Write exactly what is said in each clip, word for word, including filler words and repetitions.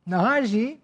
Niha jî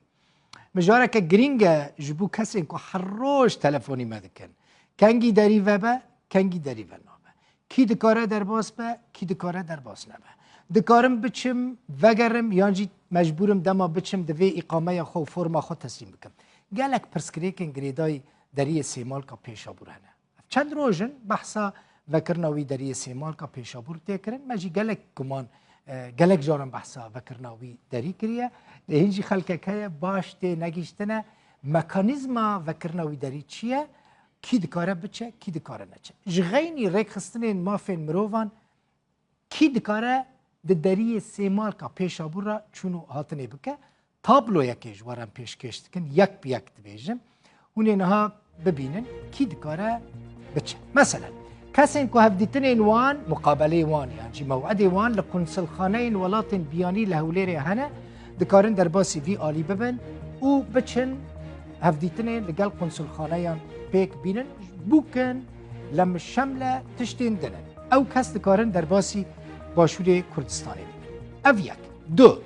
mijareke girîng e ji bo kesên ku her roj telefonî me dikin. Kengî derî vebe, kengî derî venabe. Kî dikare derbas be, kî dikare derbas nebe. Dikarim biçim, vegerim yan jî mecbûrim dema biçim divê îqameya xwe û forma xwe teslîm bikim. Gelek pirsgirêkên girêdayî deriyê Sêmalka Pêşabûr hene. Ev çend roj in behsa vekirina wî deriyê Sêmalka Pêşabûr tê kirin. Me jî gelek guman, e, gelek caran behsa vekirina wî derî kiriye. Lê hîn jî xelkek heye baş tê negihîştine. Mekanîzma vekirina wî derî çi ye? Kî dikare biçe, kî dikare neçe? Ji xeynî rêkxistinên mafên mirovan kî dikare di deriyê Sêmalka Pêşabûr re çûn û hatinê bike? Tabloyekê ji we re em pêşkêş dikin, yek bi yek dibêjim. Hûn ê niha bibînin kî dikare biçe. Meselen, kesên ku hevdîtinên wan, muqabeleyê wan yan jî mew'edê wan li qunsilxaneyên welatên biyanî li Hewlêrê hene, dikarin derbasî vî alî bibin û biçin hevdîtinên li gel qunsilxaneyan pêk bînin, bûkin, lemişemle tiştên din in. Ew kes dikarin derbasî Başûrê Kurdistanê bibin. Ev yek. Du.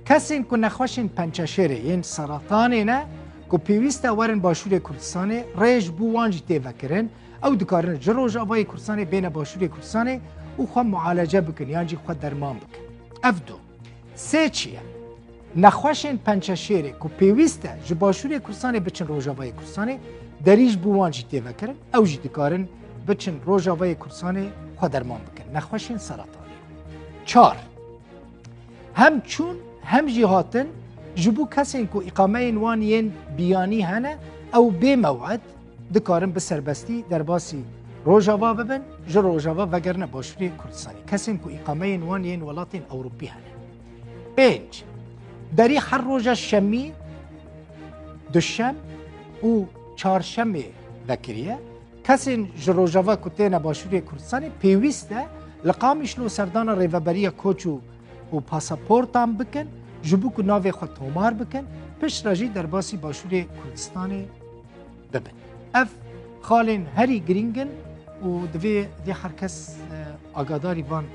Kesên ku nexweşên pençeşêrê yên seratanê ne, ku pêwîst e werin Başûrê Kurdistanê, rê ji bo wan jî tê vekirin, ew dikarin ji Rojavayê Kurdistanê bêne Başûrê Kurdistanê û xwe mualece bikin yan jî xwe derman bikin. Ev du. Sê çi ye? Nexweşên pençeşêrê ku pêwîst e ji Başûrê Kurdistanê biçin Rojavayê Kurdistanê, derî ji bo wan jî tê vekirin, ew jî dikarin biçin Rojavayê Kurdistanê xwe derman bikin. Nexweşên seratanê. Çar. Hem çûn, hem jî hatin ji bo kesên ku îqameyên wan yên biyanî hene, ew bê mew'ed dikarin bi serbestî derbasî Rojava bibin, ji Rojava vegerine Başûrê Kurdistanê. Kesên ku îqameyên wan yên welatên Ewropî hene. Pênc. Derî her roja şemî, duşem û çarşemê vekiriye. Kesên ji Rojava ku têne Başûrê Kurdistanê pêwîst e li Qamişlo serdana Rêveberiya Koç û, û Pasaportan bikin, ji bo ku navê xwe tomar bikin, piştre jî derbasî Başûrê Kurdistanê bibin. Ev xalên herî girîng in û divê, divê her kes, e, agadarî van,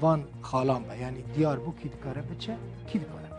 van xalan be. Yanî diyar bû kî dikare biçe, kî dikare